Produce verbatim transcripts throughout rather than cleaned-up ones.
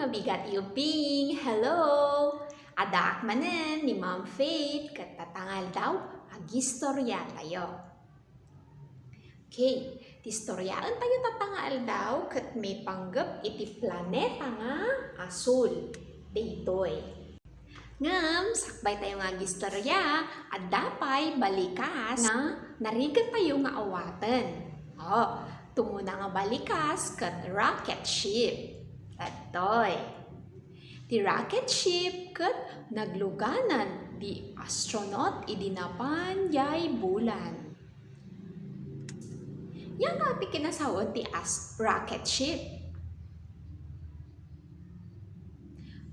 Bigat Yubing, hello! Addaak manen ni Ma'am Faith ket tatanga aldaw, agistorya tayo. Okay, ti istoryaen tayo tatanga aldaw ket maipanggep iti planeta nga asul. Daytoy. Ngem, sakbay tayo nga agistorya, adda pay balikas nga narigat tayo nga awaten. O, ti umuna nga balikas ket rocket ship. Daytoy. Ti rocket ship ket nagluganan ti astronaut idi napan diay bulan. Ania nga ti kinasawen ti as-, rocket ship?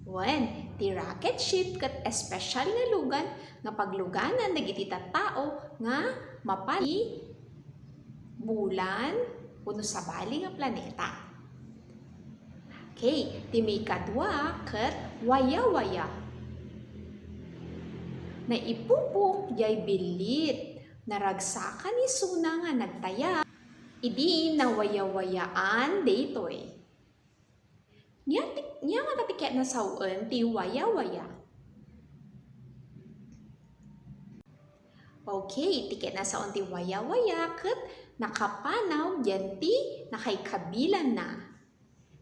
Wen, ti rocket ship ket espesyal nga lugan nga pagluganan dagiti tattao nga mapan ti bulan wenno sabali nga planeta. Okay, ti maikadua ket wayawaya. Naipupok diay billit, naragsakan isuna nga nagtayab idi nawayawayaan daytoy. Nia ti, nia nga ti kinasawen ti wayawaya? Okay, ti kinasawen ti wayawaya ket nakapanaw diay ti nakaikabilanna.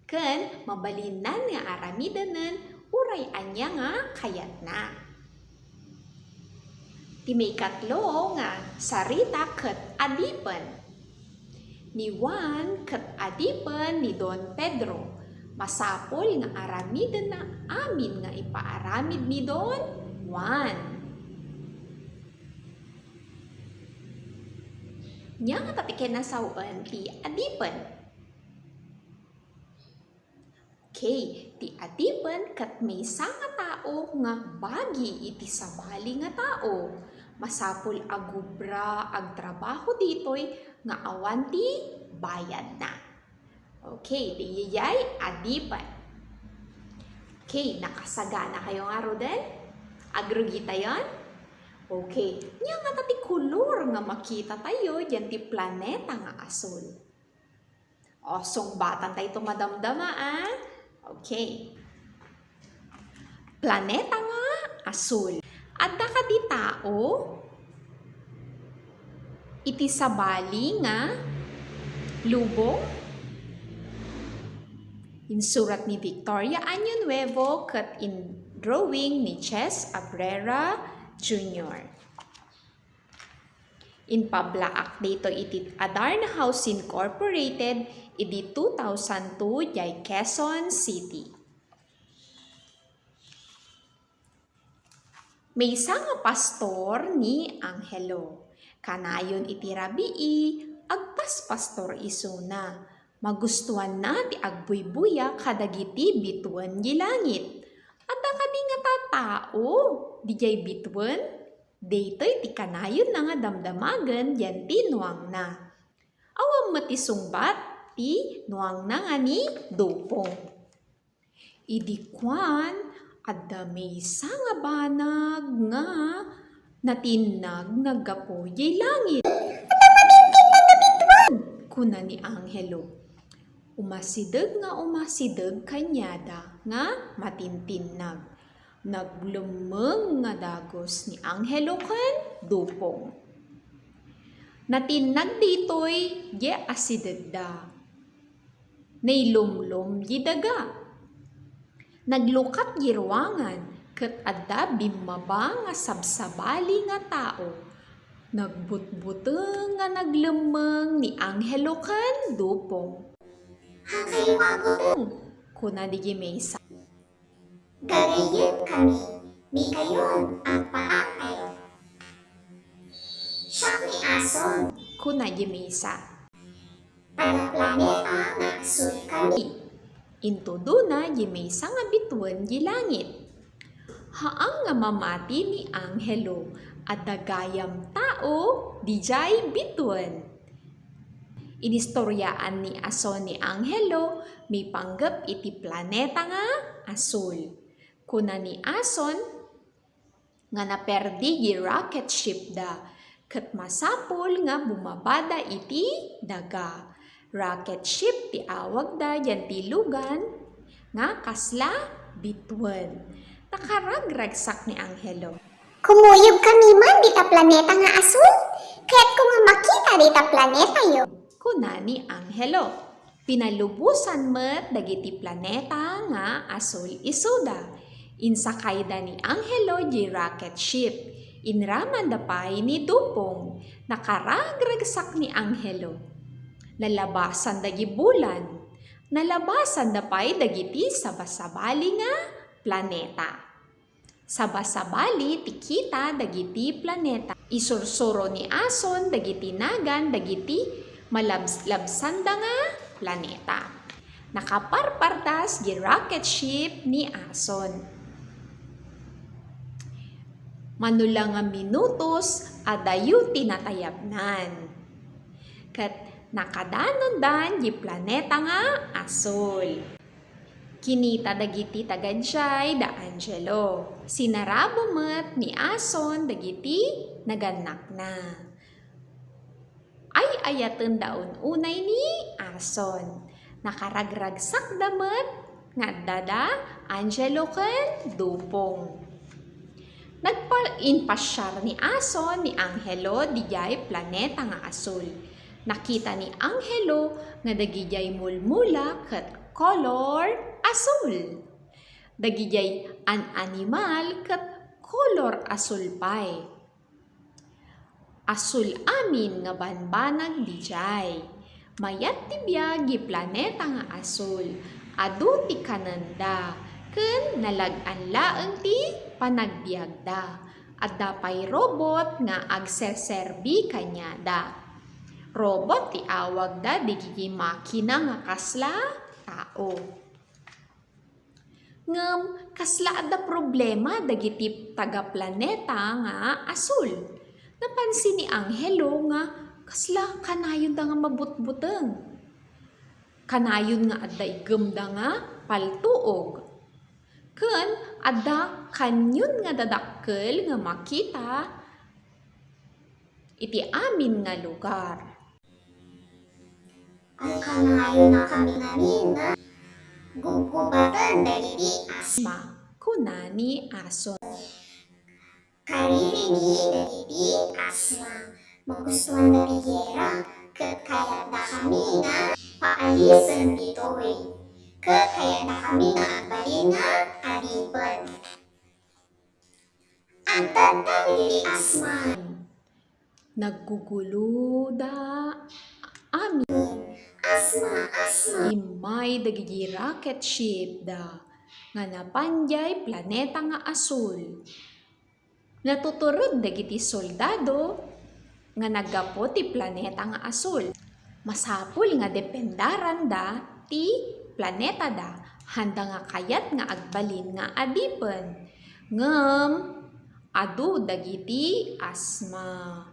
Ken mabalinnan nga aramidenen uray ania nga kayatna. Ti maikatlo nga sarita ket adipen. Ni Juan ket adipen ni Don Pedro. Masapul nga aramidenna amin nga ipaaramid ni Don Juan. Nia nga ti kinasawen ti adipen? Okay, ti adipen ket maysa nga tao nga bagi iti sabali nga tao. Masapul a gubra, agtrabaho ditoy nga awan ti bayadna. Okay, diay adipen. Okay, nakasagana kayo ngaruden? Agrugitayon? Okay, nia nga ti kolor nga makita tayo diay ti planeta nga asul? O, sungbatan tayo madamdama, a? Okay. Planeta nga asul. Adda kadi tao iti sabali nga lubong? Insurat ni Victoria Año Nuevo ket indrawing ni Chess Abrera Junior. Impablaak daytoy iti Adarna House Incorporated idi two thousand two diay Quezon City. Maysa nga pastor ni Angelo. Kanayon iti rabii, agpaspastor isuna. Magustoanna ti agbuybuya kadagiti bituen diay langit. Adda kadi nga tattao diay bituen? Daytoy ti kanayonna nga damdamagen diay ti nuangna. Awan met ti sungbat ti nuangna nga ni Dupong. Idi kuan, adda maysa nga banag nga natinnag naggapu diay langit. Kuna ni Angelo. Umasideg nga umasideg kaniada nga matintinnag. Naglemmeng nga dagus ni Angelo ken Dupong. Natinnag ditoy diay asidegda. Nailumlom diay daga. Naglukat diay ruangan ket adda bimmaba nga sabsabali nga tao. Nagbutbuteng nga naglemmeng ni Angelo ken Dupong. Hakay magutom, kuna diay maysa. Gagayyem kami, mikayon agpaakay. Siak ni Ason, kuna diay maysa. Taga planeta nga asul kami. Intudona diay maysa nga bituen diay langit. Haan nga mamati ni Angelo, adda gayam tao diay bituen. Inistoryaan ni Ason ni Angelo maipanggep iti planeta nga asul. Kuna ni Ason nga naperdi diay rocket ship da, ket masapul nga bumabada iti daga. Rocket ship ti awagda diay ti lugan, nga kasla bituen. Nakaragragsak ni Angelo. Kumuyogkami man dita planeta nga asul. Kayatko nga makita dita planetayo, kuna ni Angelo. Pinalubosan met dagiti planeta nga asul isuda. Insakayda ni Angelo diay rocket ship. Inramanda pay ni Dupong. Nakaragragsak ni Angelo. Nalabasan dagiti bulan. Nalabasanda pay dagiti sabasabali nga planeta. Sabasabali ti kita dagiti planeta. Isursuro ni Ason dagiti nagan dagiti malabs-labsanda nga planeta. Nakaparpardas ti rocket ship ni Ason. Mano la nga minutos, adayo ti natayabnan. Ket nakadanondan ti planeta nga asul. Kinita dagiti tagadiay da Angelo. Sinarabo met ni Ason dagiti nagannakna. Ay-ayatenda un-unay ni Ason. Nakaragragsakda met nga adda da Angelo ken Dupong. Nagpa-, impasiar ni Ason ni Angelo didiay planeta nga asul. Nakita ni Angelo nga dagidiay mulmula ket kolor asul. Dagidiay an-animal ket kolor asul pay. Asul amin nga banbanag didiay. Mayat ti biag ti planeta nga asul. Adu ti kanenda, ken nalag-an laeng ti panagbiagda. Adda pay robot nga agserserbi kaniada. Robot ti awagda dagiti makina nga kasla tao. Ngem kasla adda problema dagiti taga-planeta nga asul. Napansin ni Angelo nga kasla kanayonda nga mabutbuteng. Kanayon nga adda iggemda nga paltuog. Ken adda kanyon nga dadakkel nga makita iti amin nga lugar. Ay, kanayonnakami ngamin nga gubgubaten dagiti asma, kuna ni Ason. Karirini dagiti asma. Magustuanda ti gera, ket kayatdakami nga paayesen ditoy. Ket kayatdakami nga agbalin nga adipen. Agtagtag iti asma. Nagguguloda amin. Asma, asma. Immay dagiti rocket ship da nga napan diay planeta nga asul. Natutured dagiti soldado nga naggapu ti planeta nga asul. Masapul nga dependaranda ti planetada, haanda nga kayat nga agbalin nga adipen. Ngem adu dagiti asma,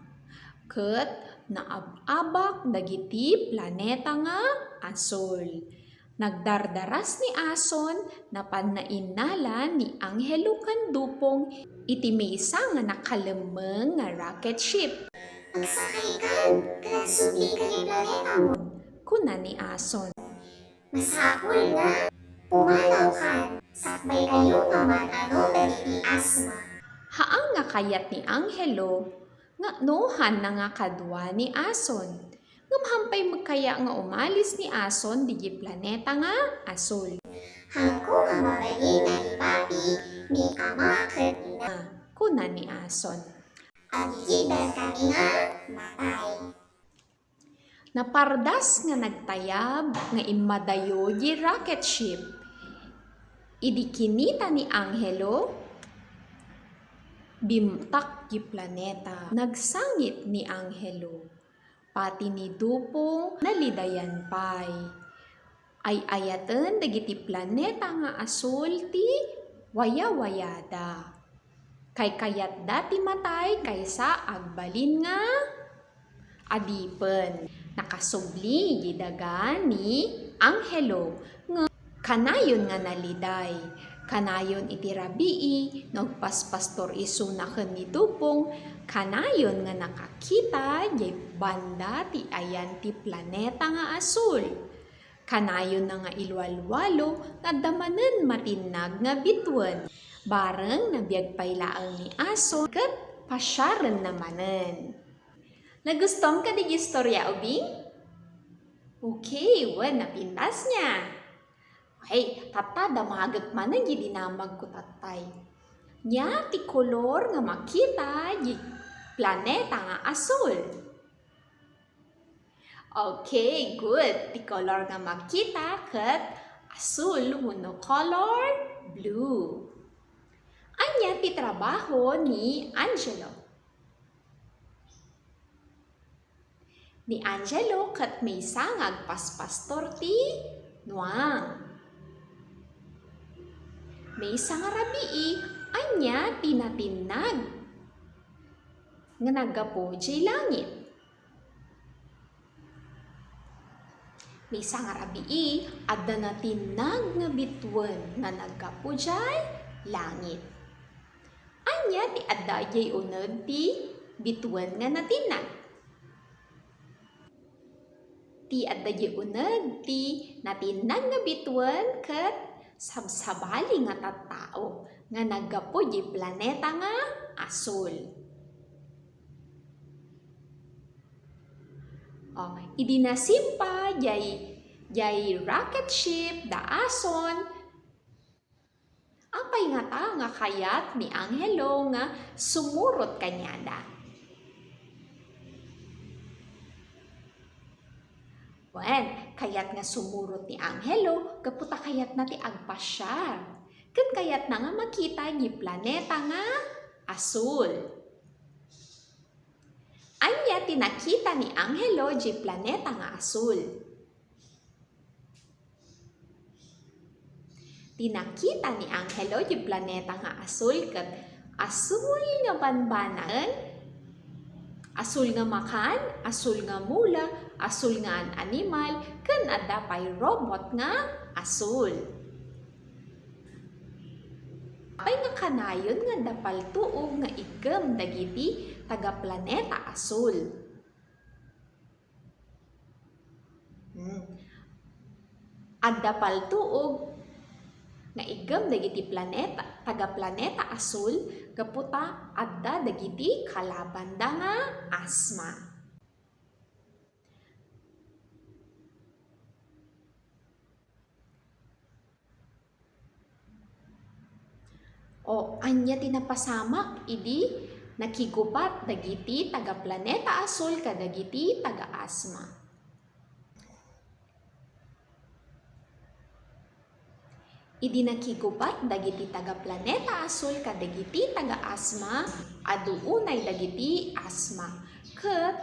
ket naab-abak dagiti planeta nga asul. Nagdardaras ni Ason, napan nainnalan ni Angelo ken Dupong iti maysa nga nakalemmeng nga rocket ship. Agsakaykan, ket agsubli iti planetamo, kuna ni Ason. Masapul nga pumanawkan, sakbaykayo nga man-ano dagiti asma. Haan nga kayat ni Angelo nga nanunotan nga kadua ni Ason. Ngem haan pay met kayat nga umalis ni Ason dagiti planeta nga asul. Haanko nga mabalin nga ibati ni ama ken ina, kuna ni Ason. Agigiddanmi nga matay. Napardas nga nagtayab nga immadayo ti rocket ship. Idi kinita ni Angelo, bimtak ti planeta. Nagsangit ni Angelo. Pati ni Dupong nalidayan pay. Ay-ayaten dagiti planeta nga asul ti wayawayada. Kaykayatda ti matay kaysa agbalin nga adipen. Nakasubli ti daga ni Angelo nga kanayon nga naliday. Kanayon iti rabii no agpaspastor isuna ken ni Dupong, kanayon nga nakakita diay banda ti ayan ti planeta nga asul. Kanayonna nga ilualualo nga adda manen matinnag nga bituen. Bareng nabiag pay laeng ni Ason ket pasiarenna manen. Nagustuam kadi nga istorya, ubing? Okay, wen, napintas nia. Ay, tatta, damagek manen diay dinamagko, tattay. Nia ti kolor nga makita diay planeta nga asul? Okay, good. Ti kolor nga makita ket asul wenno color blue. Ania ti trabaho ni Angelo? Ni Angelo ket maysa nga agpaspastor ti nuang. Maysa nga rabii, ania ti natinnag nga naggapu diay langit? Maysa nga rabii, adda natinnag nga bituen nga naggapu diay langit. Ania ti adda diay uneg ti bituen nga natinnag? Ti adda diay uneg ti natinnag nga bituen ket sabsabali nga tattao nga naggapu diay planeta nga asul. O, idi nasimpa diay, diay rocket ship da Ason, apay ngata nga kayat ni Angelo nga sumurot kaniada? Wen, kayat nga sumurot ni Angelo gapu ta kayatna ti agpasiar. Ken kayatna nga makita diay planeta nga asul. Ania ti nakita ni Angelo diay planeta nga asul? Ti nakita ni Angelo diay planeta nga asul ket asul nga banbanag, asul nga makan, asul nga mula, asul nga an-animal, ken adda pay robot nga asul. Apay nga kanayon nga adda paltuog nga iggem dagiti taga-planeta asul? Hmm. Adda paltuog nga iggem dagiti planeta, taga-planeta asul, gapu ta adda dagiti kalabanda nga asma. O, ania ti napasamak idi nakigubat dagiti taga-planeta asul kadagiti taga-asma? Idi nakigubat dagiti taga-planeta asul kadagiti taga-asma, adu unay dagiti asma ket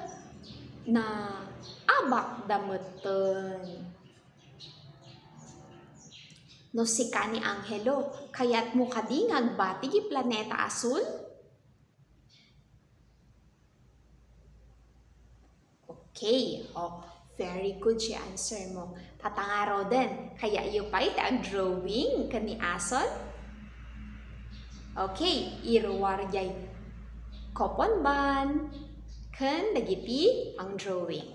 naabakda metten. No sika ni Angelo, kayatmo kadi nga agbati diay planeta asul? Okay, o, very good ti answer mo. Tatta ngaruden, kayatyo pay ti agdrawing ken ni Ason? Okay, iruar diay coupon bond ken dagiti pangdrawing.